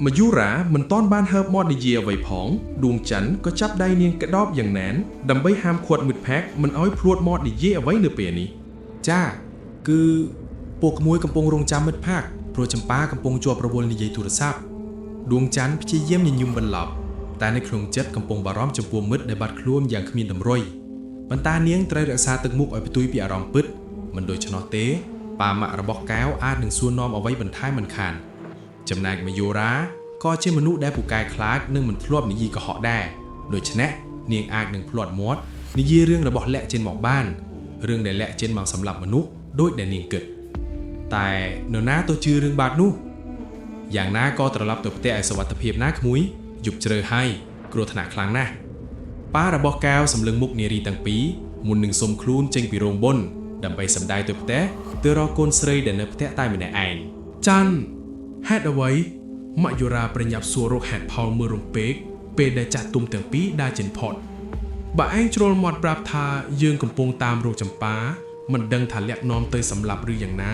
S1: មយូរ៉ាមិនតន់បានហើបមាត់និយាយអ្វីផងដួងច័ន្ទក៏ចាប់ដៃនាងក្តោបយ៉ាងណែនដើម្បីហាមឃាត់មិត្តភក្តិមិនឲ្យភ្លួតមាត់និយាយអ្វីនៅពេលនេះ
S7: ចាគឺពួកក្មួយកំពុងរងចាំមិត្តភក្តិព្រោះចម្ប៉ាកំពុងជាប់រវល់និយាយទូរស័ព្ទដួងច័ន្ទព្យាយាមញញឹមបន្លប់តែនៅក្នុងចិត្តកំពុងបារម្ភចំពោះមិត្តដែលបាត់ខ្លួនយ៉ាងគ្មានតម្រុយប៉ុន្តែនាងត្រូវរក្សាទឹកមុខឲ្យផ្ទុយពីអារម្មណ៍ពិតមិនដូច្នោះទេប៉ាម៉ាក់របស់កែវអាចនឹងសួរនាំអ្វីបន្ថែមមិនខាន ចំណែកមយូរ៉ាក៏ជាមនុស្សដែលពូកែខ្លាចនិងមិនធ្លាប់និយាយកុហកដែរដូច្នេះនាងអាចនឹងភ្លាត់មាត់និយាយរឿងរបស់លាក់ចេញមកបានរឿងដែលលាក់ចេញមកសម្រាប់មនុស្សដូចដែលនាងគិតតែនរណាទៅជឿរឿងបាតនោះយ៉ាងណាក៏ត្រឡប់ទៅផ្ទះឲ្យសុវត្ថិភាពណាក្មួយយប់ជ្រៅហើយគ្រោះថ្នាក់ខ្លាំងណាស់ប៉ារបស់កែវសម្លឹងមុខនារីទាំងពីរមុននឹងសុំខ្លួនចេញពីរោងបុណ្យដើម្បីសម្ដែងទៅផ្ទះទៅរកកូនស្រីដែលនៅផ្ទះតែម្នាក់ឯង
S3: ច័ន្ទហេតុអ្វីមយូរាប្រញាប់សួររកហេតុផលមើលរំពេកពេលដែលចាស់ទុំទាំងពីរដើរចេញផុតបើឯងជ្រុលមាត់ប្រាប់ថាយើងកំពុងតាមរកចម្ប៉ាមិនដឹងថាលាក់នាំទៅសម្លាប់ឬយ៉ាងណា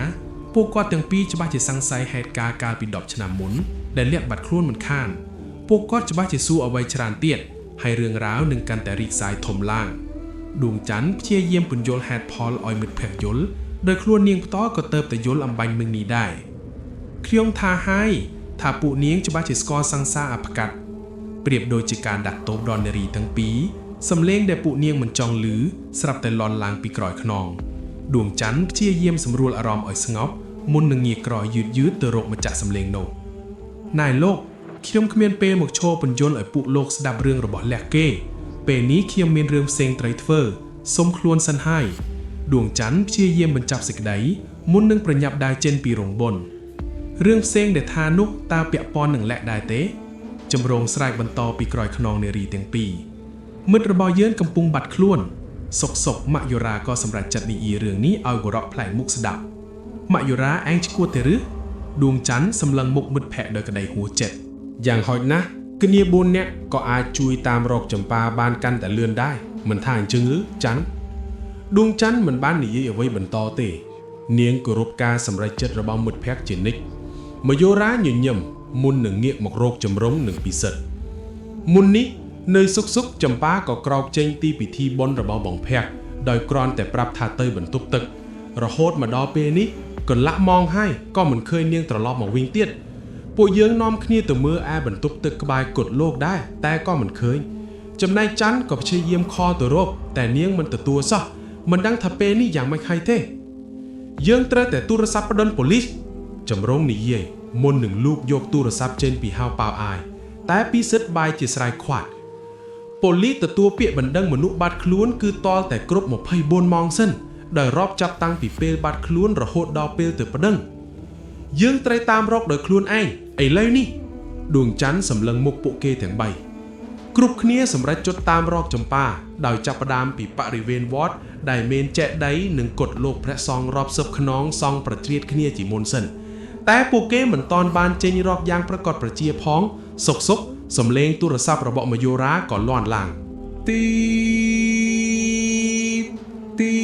S3: ពួកគាត់ទាំងពីរច្បាស់ជាសង្ស័យហេតុការណ៍កាលពី10ឆ្នាំមុនដែលលាក់បាត់ខ្លួនមិនខានពួកគាត់ច្បាស់ជាសួរអ្វីច្រើនទៀតហើយរឿងរ៉ាវនឹងកាន់តែរីកសាយធំឡើង ដួងច័ន្ទព្យាយាមពន្យល់ហេតុផលឲ្យមិត្តភក្តិយល់ដោយខ្លួននាងផ្ទាល់ក៏ទៅតែយល់អំបញ្ញមិញនេះដែរខ្ញុំថាហើយថាពួកនាងច្បាស់ជាស្គាល់សង្សារអភកាត់ប្រៀបដូចជាការដាក់ទោសដល់នារីទាំងពីរសំឡេងដែលពួកនាងមិនចង់ឮស្រាប់តែលន់ឡើងពីក្រោយខ្នងដួងច័ន្ទព្យាយាមសម្រួលអារម្មណ៍ឲ្យស្ងប់មុននឹងងាកក្រោយយឺតយឺតទៅរកម្ចាស់សំឡេងនោះ ណែលោកខ្ញុំគ្មានពេលមកឈរពន្យល់ឲ្យពួកលោកស្ដាប់រឿងរបស់លះគេ ពេលនេះខ្ញុំមានរឿងផ្សេងត្រូវធ្វើសុំខ្លួនសិនហើយដួងច័ន្ទព្យាយាមបញ្ចប់សេចក្តីមុននឹងប្រញាប់ដើរចេញពីរោងបុណ្យរឿងផ្សេងដែលថានោះតើពាក់ព័ន្ធនឹងលក្ខដែរទេចម្រងស្រែកបន្តពីក្រោយខ្នងនារីទាំងពីរមិត្តរបស់យើងកំពុងបាត់ខ្លួនសុកសុកមយូរ៉ាក៏សម្រេចចិត្តនិយាយរឿងនេះឲ្យគរកផ្លែមុខស្ដាប់មយូរ៉ាឯងឈួតទេឬដួងច័ន្ទសម្លឹងមុខមិត្តភក្តិដោយក្តីហួសចិត្ត
S2: យ៉ាងហោចណាស់គ្នា4នាក់ក៏អាចជួយតាមរកចម្ប៉ាបានកាន់តែលឿនដែរមិនថាអញ្ចឹងឬច័ន្ទ ដួងច័ន្ទមិនបាននិយាយអ្វីបន្តទេ នាងគោរពការសម្រេចចិត្តរបស់មិត្តភក្តិជានិច្ចមយោរាញញឹមមុននឹងងាកមករកចម្រុងនិងពិសិដ្ឋមុននេះនៅសុកសុកចំប៉ាក៏ក្រោកចេញទីពិធីបុណ្យរបស់បងភក្តិដោយគ្រាន់តែប្រាប់ថាទៅបន្ទប់ទឹក រហូតមកដល់ពេលនេះកន្លះម៉ោងហើយក៏មិនឃើញនាងត្រឡប់មកវិញទៀតពួកយើងនាំគ្នាទៅមើលឯបន្ទប់ទឹកក្បែរគុតលោកដែរតែក៏មិនឃើញ ចំណែកច័ន្ទក៏ព្យាយាមខលទៅរកតែនាងមិនទទួលសោះមិនដឹងថាពេលនេះយ៉ាងម៉េចហើយទេ យើងត្រូវតែទូរស័ព្ទប្តឹងប៉ូលីសចម្រុងនិយាយមុននឹងលូកយកទូរស័ព្ទចេញពីហៅប៉ាវអាយតែពិសិដ្ឋបាយជាស្រ័យខ្វាត់ប៉ូលីសទទួលពាក្យបណ្ដឹងមនុស្សបាត់ខ្លួនគឺតល់តែគ្រប់24ម៉ោងសិនដោយរាប់ចាប់តាំងពីពេលបាត់ខ្លួនរហូតដល់ពេលទៅប្តឹងយើងត្រូវតាមរកដោយខ្លួនឯងឥឡូវនេះដួងច័ន្ទសម្លឹងមុខពួកគេទាំងបី គ្រប់គ្នាសម្រេចចុចតាមរកចំប៉ាដោយចាប់ផ្ដើមពីបរិវេណវត្តដែលមានចេតិយនិងកុដិលោកព្រះសង្ឃរាប់សិបខ្នងសង់ប្រជ្រៀតគ្នាជាមុនសិន តែពួកគេមិនតាន់បានចេញរកយ៉ាងប្រកបប្រជាផង សុកសុកសំឡេងទូរស័ព្ទរបស់មយោរាក៏លាន់ឡើង
S3: ទីទី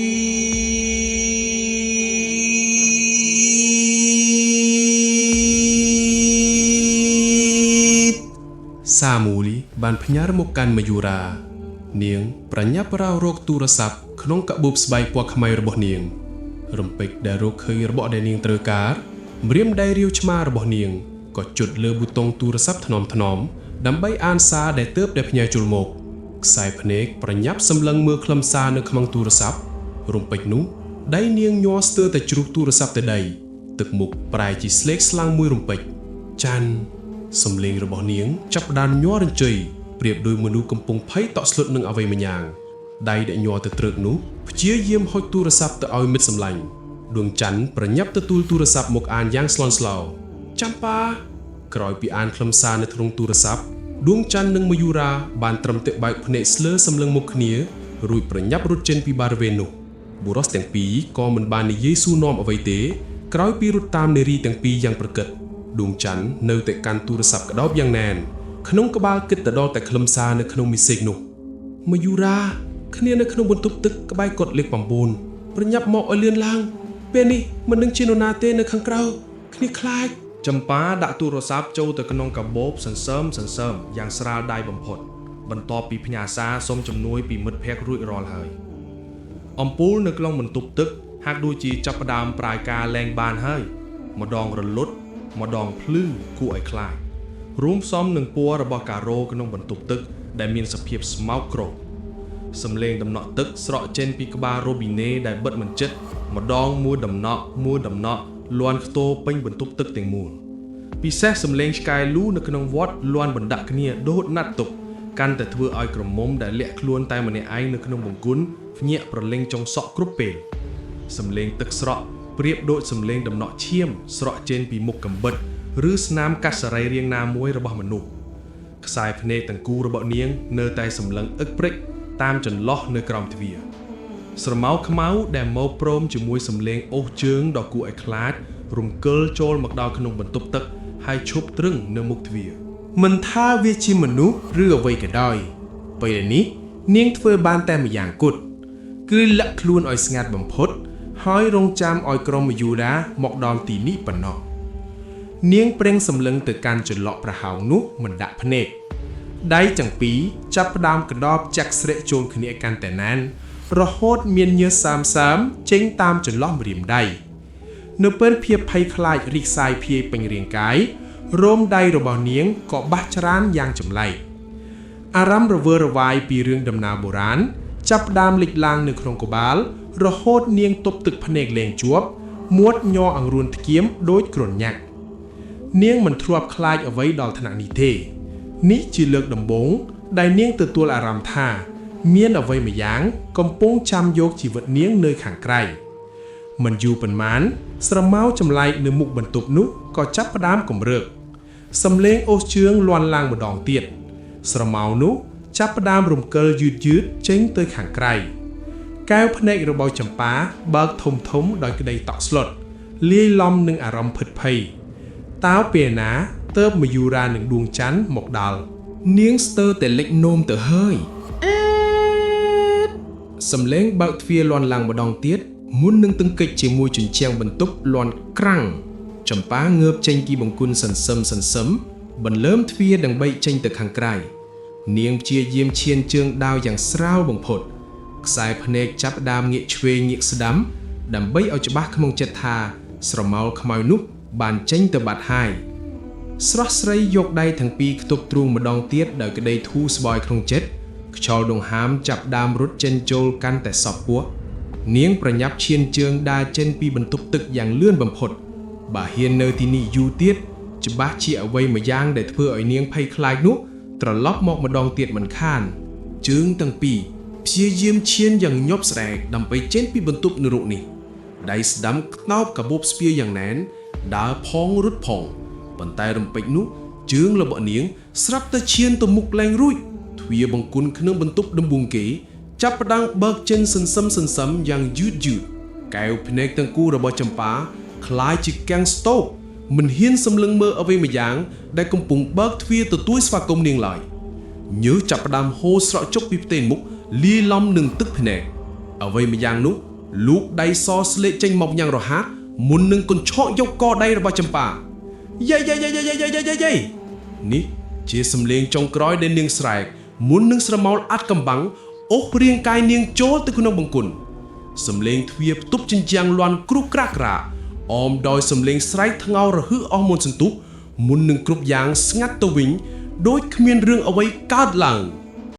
S2: សាមូលីបានផ្ញើមកកាន់មយូរា នាងប្រញាប់រោរកទូរស័ព្ទក្នុងកាបូបស្បែកពណ៌ខ្មៅរបស់នាង រំពេចដែលរកឃើញរបស់ដែលនាងត្រូវការម្រាមដៃរាវឆ្មារបស់នាងក៏ចុចលើប៊ូតុងទូរស័ព្ទថ្នមថ្នមដើម្បីអានសារដែលទើបតែផ្ញើចូលមកខ្សែភ្នែកប្រញាប់សម្លឹងមើលខ្លឹមសារនៅក្នុងទូរស័ព្ទរំពេចនោះដៃនាងញ័រស្ទើរតែជ្រុះទូរស័ព្ទទៅដីទឹកមុខប្រែជាស្លេកស្លាំងមួយរំពេចចាន់ សំឡេងរបស់នាងចាប់ផ្ដើមញ័ររញ្ជ័យប្រៀបដូចមនុស្សកំពុងភ័យតក់ស្លុតនឹងអ្វីម្យ៉ាងដៃដែលញ័រទៅត្រើកនោះព្យាយាមហុចទូរស័ព្ទទៅឲ្យមិត្តសម្លាញ់ដួងច័ន្ទប្រញាប់ទទួលទូរស័ព្ទមកអានយ៉ាងស្លន់ស្លោចាំប៉ាក្រោយពីអានខ្លឹមសារនៅក្នុងទូរស័ព្ទដួងច័ន្ទនិងមយូរាបានត្រឹមតែបែកភ្នែកស្លើសម្លឹងមុខគ្នារួចប្រញាប់រត់ចេញពីបរិវេណនោះបុរសទាំងពីរក៏មិនបាននិយាយសួរនាំអ្វីទេក្រោយពីរត់តាមនារីទាំងពីរយ៉ាងប្រកិត ដួងច័ន្ទនៅតែកាន់ទូរស័ព្ទក្តោបយ៉ាងណែនក្នុងក្បាលគិតទៅដល់តែខ្លឹមសារនៅក្នុងមីសេកនោះមយូរាគ្នានៅក្នុងបន្ទប់ទឹកក្បែរកុដិលេខ9ប្រញាប់មកឲ្យលឿនឡើង ពេលនេះមិននឹងជានរណាទេនៅខាងក្រៅគ្នាខ្លាច
S4: ចំប៉ាដាក់ទូរស័ព្ទចូលទៅក្នុងកាបូបសន្សើមសន្សើមយ៉ាងស្រាលដៃបំផុត បន្ទាប់ពីផ្ញើសារសុំជំនួយពីមិត្តភក្តិរួចរាល់ហើយអំពូលនៅក្នុងបន្ទប់ទឹកហាក់ដូចជាចាប់ផ្ដើមប្រាយការលែងបានហើយ ម្ដងរលត់ ម្ដងភ្លឺគួរឲ្យខ្លាចរួមផ្សំនឹងពណ៌របស់ការ៉ូក្នុងបន្ទប់ទឹកដែលមានសភាពស្មោកគ្រោកសំឡេងតំណក់ទឹកស្រក់ចេញពីក្បាលរ៉ូប៊ីណេដែលបិទមិនជិតម្ដងមួយតំណក់មួយតំណក់លាន់ខ្ទរពេញបន្ទប់ទឹកទាំងមូល ពិសេសសំឡេងឆ្កែលូនៅក្នុងវត្តលាន់បណ្ដាក់គ្នាដូចណាត់ទុកកាន់តែធ្វើឲ្យក្រមុំដែលលាក់ខ្លួនតែម្នាក់ឯងនៅក្នុងបង្គន់ភ្ញាក់ប្រឡែងចុងសក់គ្រប់ពេលសំឡេងទឹកស្រក់ប្រៀបដូចសំឡេងតំណក់ឈាមស្រក់ចេញពីមុខកំបិតឬស្នាមកាត់សរីរាង្គណាមួយរបស់មនុស្សខ្សែភ្នែកទាំងគូរបស់នាងនៅតែសម្លឹងអឹកព្រិចតាមចន្លោះនៅក្រោមទ្វារ ស្រមោលខ្មៅដែលមកព្រមជាមួយសំឡេងអូសជើងដ៏គួរឲ្យខ្លាចរំកិលចូលមកដល់ក្នុងបន្ទប់ទឹកហើយឈប់ទ្រឹងនៅមុខទ្វារ
S3: មិនថាវាជាមនុស្សឬអ្វីក៏ដោយពេលនេះនាងធ្វើបានតែម្យ៉ាងគត់គឺលាក់ខ្លួនឲ្យស្ងាត់បំផុត ហើយរងចាំឲ្យក្រុមមយូរាមកដល់ទីនេះប៉ុណ្ណោះនាងប្រេងសម្លឹងទៅកាន់ចន្លក់ប្រហោងនោះមិនដាក់ភ្នែកដៃទាំងពីរចាប់ផ្ដើមក្តោបចាក់ស្រែកចូលគ្នាកាន់តែណែនរហូតមានញើសសើមសើមចេញតាមចន្លោះម្រាមដៃ នៅពេលភាពភ័យខ្លាចរីកសាយភាយពេញរាងកាយរោមដៃរបស់នាងក៏បាសច្រានយ៉ាងចម្លែកអារម្មណ៍រវើរវាយពីរឿងដំណាលបុរាណចាប់ផ្ដើមលេចឡើងនៅក្នុងក្បាល រហូតនាងទប់ទឹកភ្នែកលែងជាប់មាត់ញ័រអង្រួនធ្គាមដូចក្រញាក់នាងមិនធ្លាប់ខ្លាចអ្វីដល់ថ្នាក់នេះទេនេះជាលើកដំបូងដែលនាងទទួលអារម្មណ៍ថា មានអ្វីម្យ៉ាងកំពុងចាំយកជីវិតនាងនៅខាងក្រៅ មិនយូរប៉ុន្មាន ស្រមោលចម្លែកនៅមុខបន្ទប់នោះក៏ចាប់ផ្ដើមគម្រើកសំឡេងអូសជើងលាន់ឡើងម្ដងទៀត ស្រមោលនោះចាប់ផ្ដើមរំកិលយឺតយឺតចេញទៅខាងក្រៅកែវភ្នែករបស់ចំប៉ាបើកធំធំដោយក្តីតក់ស្លុតលាយឡំនឹងអារម្មណ៍ភិតភ័យតើពេលណាទើបមយូរានឹងដួងច័ន្ទមកដល់
S7: នាងស្ទើរតែលិចនោមទៅហើយ
S2: សំឡេងបើកទ្វារលាន់ឡើងម្ដងទៀតមុននឹងទង្គិចជាមួយជញ្ជាំងបន្ទប់លាន់ក្រាំងចំប៉ាងើបចេញពីបង្គន់សន្សឹមសន្សឹមបន្លើមទ្វារដើម្បីចេញទៅខាងក្រៅនាងព្យាយាមឈានជើងដាវយ៉ាងស្រាលបំផុតខ្សែភ្នែកចាប់ផ្ដើមងាកឆ្វេងងាកស្ដាំដើម្បីឲ្យច្បាស់ក្នុងចិត្តថាស្រមោលខ្មៅនោះបានចេញទៅបាត់ហើយ ស្រស់ស្រីយកដៃទាំងពីរខ្ទប់ទ្រូងម្ដងទៀតដោយក្តីធូរស្បើយក្នុងចិត្តខ្យល់ដង្ហើមចាប់ដើមរត់ចេញចូលកាន់តែសពពោះនាងប្រញាប់ឈានជើងដើរចេញពីបន្ទប់ទឹកយ៉ាងលឿនបំផុតបើហ៊ាននៅទីនេះយូរទៀតច្បាស់ជាអ្វីមួយយ៉ាងដែលធ្វើឲ្យនាងភ័យខ្លាចនោះត្រឡប់មកម្ដងទៀតមិនខាន
S1: ជើងទាំងពីរព្យាយាមឈានយ៉ាងញាប់ស្ដែកដើម្បីចេញពីបន្ទប់នរកនេះដៃស្ដាំខ្នោបកាបូបស្ពាយយ៉ាងណែនដើរផងរត់ផងប៉ុន្តែរំពេចនោះជើងរបស់នាង ស្រាប់តែឈានទៅមុខលែងរួចទ្វារបង្គន់ក្នុងបន្ទប់ដំបូងគេ ចាប់ផ្ដើមបើកចេញសន្សឹមសន្សឹមយ៉ាងយឺតយឺតកែវភ្នែកទាំងគូរបស់ចម្ប៉ាคล้ายជាកាំងស្តូបមិនហ៊ានសម្លឹងមើលអ្វីម្យ៉ាងដែលកំពុងបើកទ្វារទទួលស្វាគមន៍នាងឡើយ ញើសចាប់ផ្ដើមហូរស្រក់ជុកពីផ្ទៃមុខលាយឡំនឹងទឹកភ្នែកអ្វីម្យ៉ាងនោះលូកដៃសស្លេកចេញមកយ៉ាងរហ័សមុននឹងកញ្ឆក់យកកដៃរបស់ចម្ប៉ាយាយយាយយាយយាយយាយយាយយាយនេះជាសំឡេងចុងក្រោយដែលនាងស្រែកមុននឹងស្រមោលអាត់កំបាំងអូសរាងកាយនាងចូលទៅក្នុងបង្គន់សំឡេងទ្វារផ្ទប់ជញ្ជាំងលាន់គ្រុះក្រាក់ក្រាអមដោយសំឡេងស្រែកថ្ងោររហឺអស់មុនសន្ទុះមុននឹងគ្រប់យ៉ាងស្ងាត់ទៅវិញដោយគ្មានរឿងអ្វីកើតឡើង។